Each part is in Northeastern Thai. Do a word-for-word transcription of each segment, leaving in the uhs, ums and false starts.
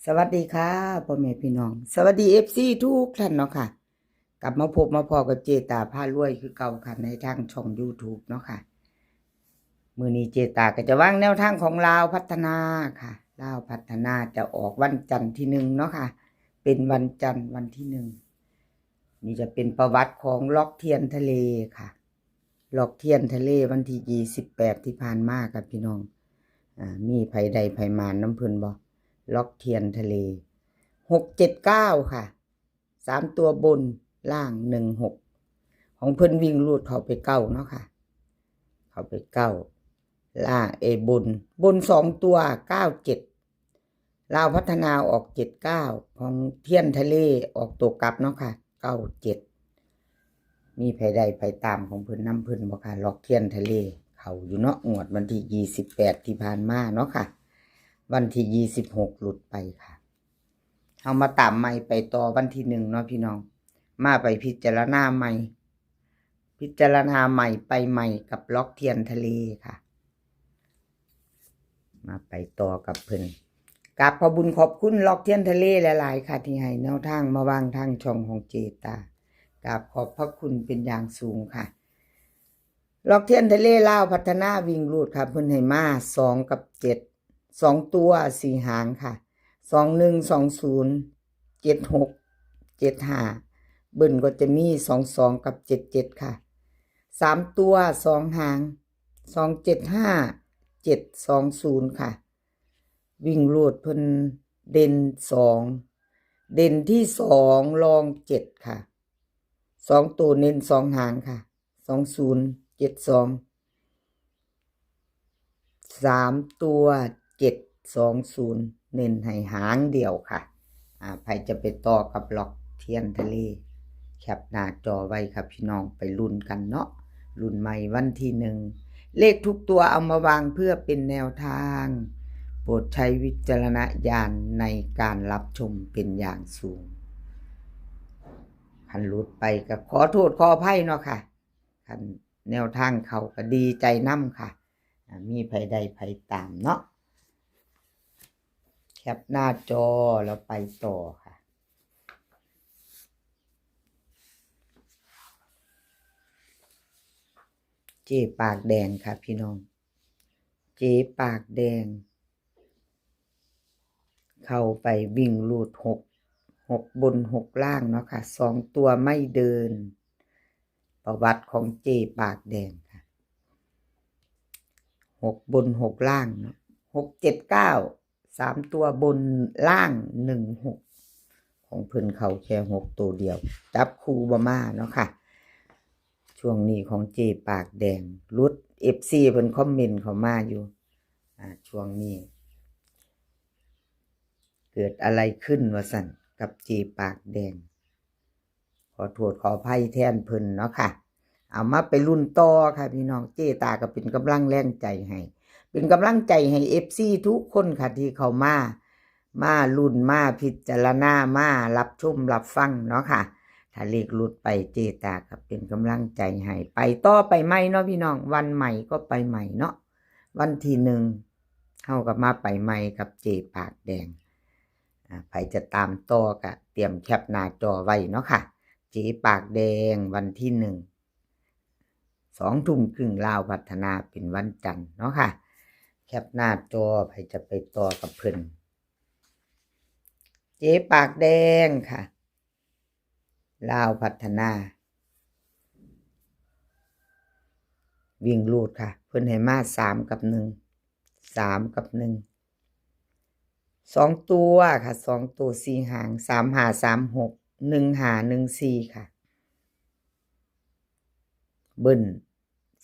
สวัสดีค่ะ พ่อแม่พี่น้อง สวัสดีเอฟซีทุกท่านเนาะค่ะ กลับมาพบมาพ้อกับเจตาพารวยคือเก่าค่ะ ในทางช่องยูทูบเนาะค่ะ มื้อนี้เจตาก็จะวางแนวทางของลาวพัฒนาค่ะ ลาวพัฒนาจะออกวันจันทร์ที่หนึ่งเนาะค่ะ เป็นวันจันทร์วันที่หนึ่ง นี่จะเป็นประวัติของล็อกเทียนทะเลค่ะ ล็อกเทียนทะเลวันที่ยี่สิบแปดที่ผ่านมาค่ะพี่น้อง อ่า มีไผได้ไผมานนำเพิ่นบ่ ล็อกเทียนทะเล หกเจ็ดเก้าค่ะ สามตัวบน ล่าง หนึ่งหก ของเพิ่นวิ่งรูดเข้าไปเก้าเนาะค่ะ เข้าไปเก้า ล่าง เอย บน บนสองตัว เก้าเจ็ด ลาวพัฒนาออก เจ็ดเก้า ของเทียนทะเลออกตัวกลับเนาะค่ะ เก้าเจ็ด มีไผได้ไผตามของเพิ่นนำเพิ่นบ่ค่ะ ล็อกเทียนทะเล เข้าอยู่เนาะ งวดวันที่ยี่สิบแปดที่ผ่านมาเนาะค่ะ วันที่ยี่สิบหกหลุดไปค่ะ เอามาตามใหม่ไปต่อวันที่หนึ่งเนาะพี่น้อง มาไปพิจารณาใหม่ พิจารณาใหม่ไปใหม่กับล็อกเทียนทะเลค่ะ มาไปต่อกับเพิ่น กราบขอบบุญขอบคุณล็อกเทียนทะเลหลายๆค่ะ ที่ให้แนวทางมาวางทางช่องของเจตา กราบขอบพระคุณเป็นอย่างสูงค่ะ ล็อกเทียนทะเลลาวพัฒนาวิ่งรูดค่ะ เพิ่นให้มาสองกับเจ็ด สองตัวสี่หางค่ะ สองหนึ่ง สองศูนย์ เจ็ดหก เจ็ดห้า เบิ้ลก็จะมีสองสองกับเจ็ดเจ็ดค่ะ สามตัวสองหาง สองเจ็ดห้า เจ็ดสองศูนย์ค่ะ วิ่งรูดเพิ่นเด่นสอง เด่นที่สอง รองเจ็ดค่ะ สองตัวเน้นสองหางค่ะ สองศูนย์ เจ็ดสอง สามตัว เจ็ดสองศูนย์ เน้นให้หางเดียวค่ะ อ่า ไผจะไปต่อกับล็อกเทียนทะเล แคปหน้าจอไว้ค่ะพี่น้อง ไปลุ้นกันเนาะ ลุ้นใหม่วันที่หนึ่ง เลขทุกตัวเอามาวางเพื่อเป็นแนวทาง โปรดใช้วิจารณญาณในการรับชมเป็นอย่างสูง คันหลุดไปก็ขอโทษขออภัยเนาะค่ะ คันแนวทางเข้าก็ดีใจนำค่ะ อ่า มีไผได้ไผตามเนาะ แคปหน้าจอแล้วไปต่อค่ะ เจ๊ปากแดงค่ะพี่น้อง เจ๊ปากแดง เข้าไปวิ่งรูดหก หกบนหกล่างเนาะค่ะ สองตัวไม่เดิน ประวัติของเจ๊ปากแดงค่ะ หกบนหกล่างเนาะ หกเจ็ดเก้า สามตัวบน ล่าง หนึ่งหก ของเพิ่นเข้าแค่หกตัวเดียว จับคู่บ่มาเนาะค่ะ ช่วงนี้ของเจ๊ปากแดงหลุด เอฟซีเพิ่นคอมเมนต์เข้ามาอยู่ อ่า ช่วงนี้ เกิดอะไรขึ้นว่าซั่น กับเจ๊ปากแดง ขอโทษขออภัยแทนเพิ่นเนาะค่ะ เอามาไปลุ้นต่อค่ะพี่น้อง เจ๊ตาก็เป็นกำลังแรงใจให้ เป็นกำลังใจให้เอฟซีทุกคนค่ะที่เข้ามา มาลุ้นมาพิจารณามารับชมรับฟังเนาะค่ะ ถ้าเลขหลุดไปเจ๊ตาก็เป็นกำลังใจให้ ไปต่อไปใหม่เนาะพี่น้อง วันใหม่ก็ไปใหม่เนาะ วันที่หนึ่ง เฮาก็มาไปใหม่กับเจ๊ปากแดง อ่า ไผจะตามต่อก็เตรียมแคปหน้าจอไว้เนาะค่ะ เจ๊ปากแดงวันที่หนึ่ง สองทุ่มครึ่ง ลาวพัฒนาเป็นวันจันทร์เนาะค่ะ แคปหน้าจอ ไผจะไปต่อกับเพิ่น เจ๊ปากแดงค่ะ ลาวพัฒนา วิ่งรูดค่ะ เพิ่นให้มาสามกับหนึ่ง สามกับหนึ่ง สองตัวค่ะ สองตัวสี่หาง สามห้า สามหก หนึ่งห้า หนึ่งสี่ค่ะ เบิ้ล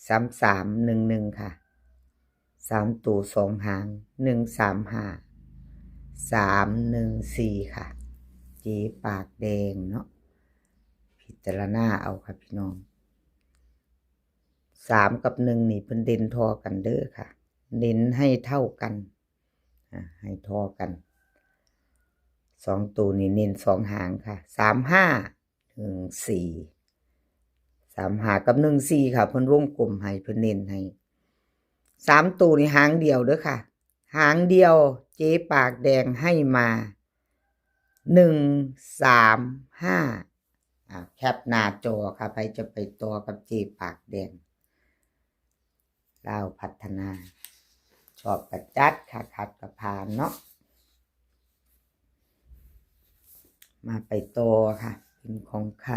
สามสาม หนึ่งหนึ่งค่ะ สามตัวสองหาง หนึ่งสามห้า สามหนึ่งสี่ค่ะ เจ๊ปากแดงเนาะ พิจารณาเอาค่ะพี่น้อง สามกับหนึ่งนี่เพิ่นเด่นทอกันเด้อค่ะ เน้นให้เท่ากัน อ่า ให้ทอกัน สองตัวนี่เน้นสองหางค่ะ สามห้า หนึ่งสี่ สามห้า กับ หนึ่งสี่ ค่ะ เพิ่นวงกลมให้ เพิ่นเน้นให้ สามตัวนี่หางเดียวเด้อค่ะ หางเดียว เจ๊ปากแดงให้มา หนึ่งสามห้า อ่า แคปหน้าจอค่ะ ใครจะไปต่อกับเจปากแดง ลาวพัฒนา ชอบกระจัดค่ะ ขัดกระพานเนาะ มาไปต่อค่ะ เป็นของใคร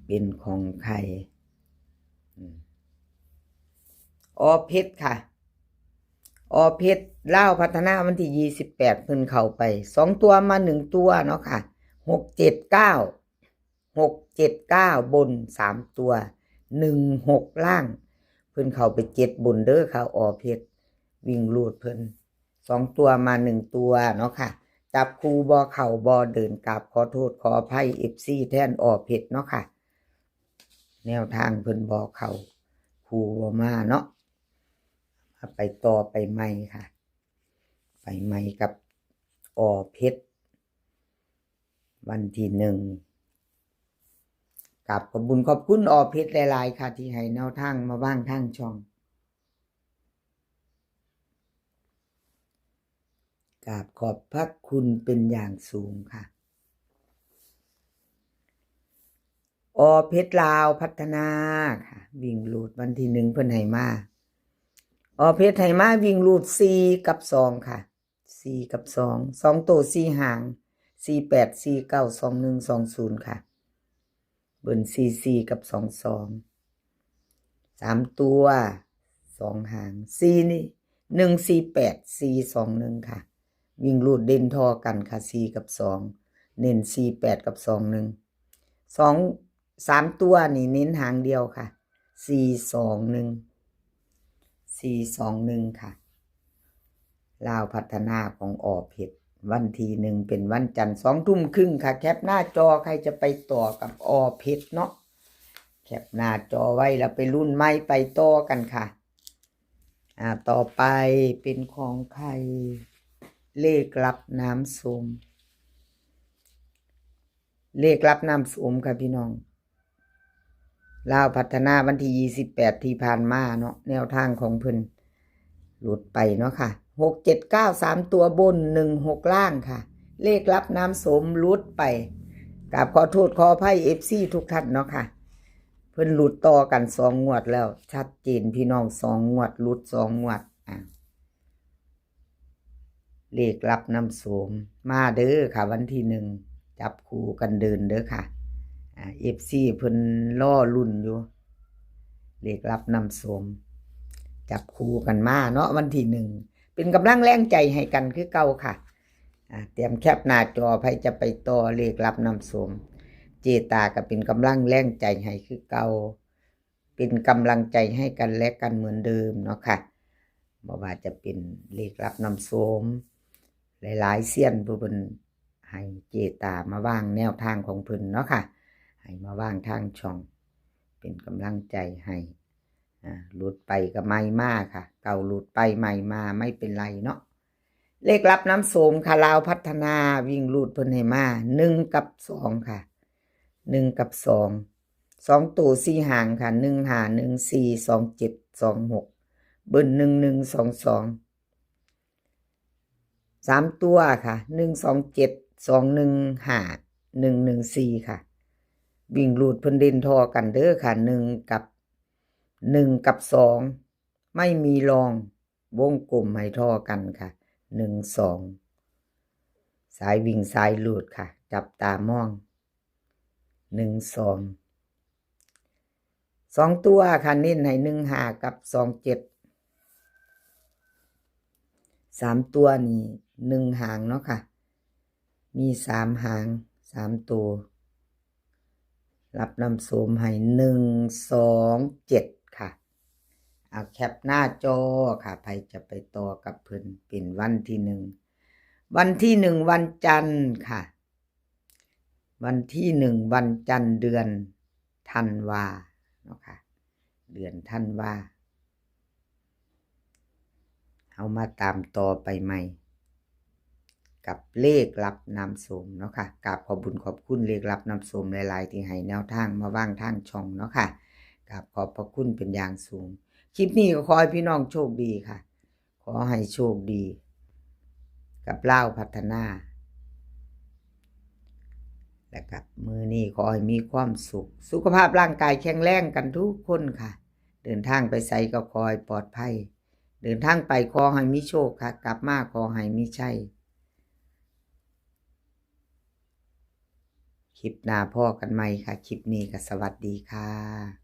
เป็นของใคร อืม อ.เพชรค่ะ อ.เพชร ลาวพัฒนา วันที่ยี่สิบแปด เพิ่นเข้าไป สองตัวมาหนึ่งตัวเนาะค่ะ หกเจ็ดเก้า หกเจ็ดเก้า บน สามตัว หนึ่งหก ล่าง เพิ่นเข้าไปเจ็ดบนเด้อค่ะ อ.เพชร วิ่งรูดเพิ่น สองตัวมาหนึ่งตัวเนาะค่ะ จับคู่บ่เข้าบ่เดิน กราบขอโทษขออภัย เอฟซี แทน อ.เพชร เนาะค่ะ แนวทางเพิ่นบ่เข้า คู่บ่มาเนาะ มาไปต่อไปใหม่ค่ะ ไปใหม่กับ อ.เพชร วันที่หนึ่ง กราบขอบบุญขอบคุณ อ.เพชร หลายๆ ค่ะ ที่ให้แนวทางมาว่างทางช่อง กราบขอบพระคุณเป็นอย่างสูงค่ะ อ.เพชร ลาวพัฒนาค่ะ วิ่งรูดวันที่หนึ่ง เพิ่นให้มา อ.เพชร ให้มาวิ่งรูดสี่กับสองค่ะ สี่กับสอง สองตัวสี่หาง สี่แปด สี่เก้า สองหนึ่ง สองศูนย์ ค่ะ บน สี่สี่ กับ สองสอง สามตัว สองหาง สี่นี่ หนึ่งสี่แปด สี่สองหนึ่ง ค่ะ วิ่งรูดเด่นท่อกันค่ะ สี่กับสอง เน้น สี่แปด กับ สองหนึ่ง สอง สามตัวนี่เน้นหางเดียวค่ะ สี่สองหนึ่ง สี่สองหนึ่ง ค่ะ ลาวพัฒนาของ อ.เพชร วันที่หนึ่ง เป็นวันจันทร์ สองทุ่มครึ่งค่ะ แคปหน้าจอ ใครจะไปต่อกับ อ.เพชร เนาะ แคปหน้าจอไว้แล้วไปลุ้นใหม่ไปต่อกันค่ะ อ่า ต่อไปเป็นของใคร เลขลับน้ำส้ม เลขลับน้ำส้มค่ะพี่น้อง ลาวพัฒนาวันที่ยี่สิบแปด ที่ผ่านมาเนาะ แนวทางของเพิ่นหลุดไปเนาะค่ะ หกเจ็ดเก้า สามตัวบน หนึ่งหก ล่างค่ะ เลขลับน้ำส้มหลุดไป กราบขอโทษขออภัย เอฟซี ทุกท่านเนาะค่ะ เพิ่นหลุดต่อกันสองงวดแล้ว ชัดเจนพี่น้อง สองงวด หลุดสองงวด อ่ะ เลขลับน้ำส้ม มาเด้อค่ะ วันที่หนึ่ง จับคู่กันเดินเด้อค่ะ อ่า เอฟซี เพิ่นรอลุ้นอยู่ เลขลับน้ำส้ม จับคู่กันมาเนาะ วันที่หนึ่ง เป็นกำลังแรงใจให้กันคือเก่าค่ะ อ่า เตรียมแคปหน้าจอ ไผจะไปต่อเลขลับน้ำส้ม เจตาก็เป็นกำลังแรงใจให้คือเก่า เป็นกำลังใจให้กันและกันเหมือนเดิมเนาะค่ะ บ่ว่าจะเป็นเลขลับน้ำส้ม หลายๆ เซียนผู้เพิ่นให้เจตามาว่างแนวทางของเพิ่นเนาะค่ะ ให้มาว่างทางช่อง เป็นกำลังใจให้ อ่า หลุดไปก็ใหม่มาค่ะ เก่าหลุดไปใหม่มา ไม่เป็นไรเนาะ เลขลับน้ำส้มค่ะ ลาวพัฒนา วิ่งรูดเพิ่นให้มา หนึ่งกับสองค่ะ หนึ่งกับสอง สองตัวสี่หางค่ะ หนึ่งห้า หนึ่งสี่ สองเจ็ด สองหก บน หนึ่งหนึ่ง สองสอง สามตัวค่ะ หนึ่งสองเจ็ด สองหนึ่งห้า หนึ่งหนึ่งสี่ ค่ะ วิ่งรูดเพิ่นเด่นท่อกันเด้อค่ะ หนึ่งกับ หนึ่งกับสอง ไม่มีรอง วงกลมให้ท่อกันค่ะ หนึ่งสอง สายวิ่งสายรูดค่ะ จับตามอง หนึ่งสอง สองตัวค่ะ เน้นให้ หนึ่งห้า กับ สองเจ็ด สามตัวนี่ หนึ่งหางเนาะค่ะ มีสามหาง สามตัว ลับน้ำส้มให้ หนึ่งสองเจ็ด ค่ะ เอาแคปหน้าจอค่ะ ไผจะไปต่อกับเพิ่น เป็นวันที่หนึ่ง วันที่หนึ่ง วันจันทร์ค่ะ วันที่หนึ่ง วันจันทร์ เดือนธันวาเนาะค่ะ เดือนธันวา เฮามาตามต่อไปใหม่ กับเลขลับน้ำส้มเนาะค่ะ กราบขอบบุญขอบคุณเลขลับน้ำส้มหลายๆ ที่ให้แนวทางมาว่างทางช่องเนาะค่ะ กราบขอบพระคุณเป็นอย่างสูง คลิปนี้ก็ขอให้พี่น้องโชคดีค่ะ ขอให้โชคดี กับลาวพัฒนา และกับมื้อนี้ขอให้มีความสุข สุขภาพร่างกายแข็งแรงกันทุกคนค่ะ เดินทางไปไสก็ขอให้ปลอดภัย เดินทางไปขอให้มีโชคค่ะ กลับมาขอให้มีชัย คลิปหน้าพ้อกันใหม่ค่ะ คลิปนี้ก็สวัสดีค่ะ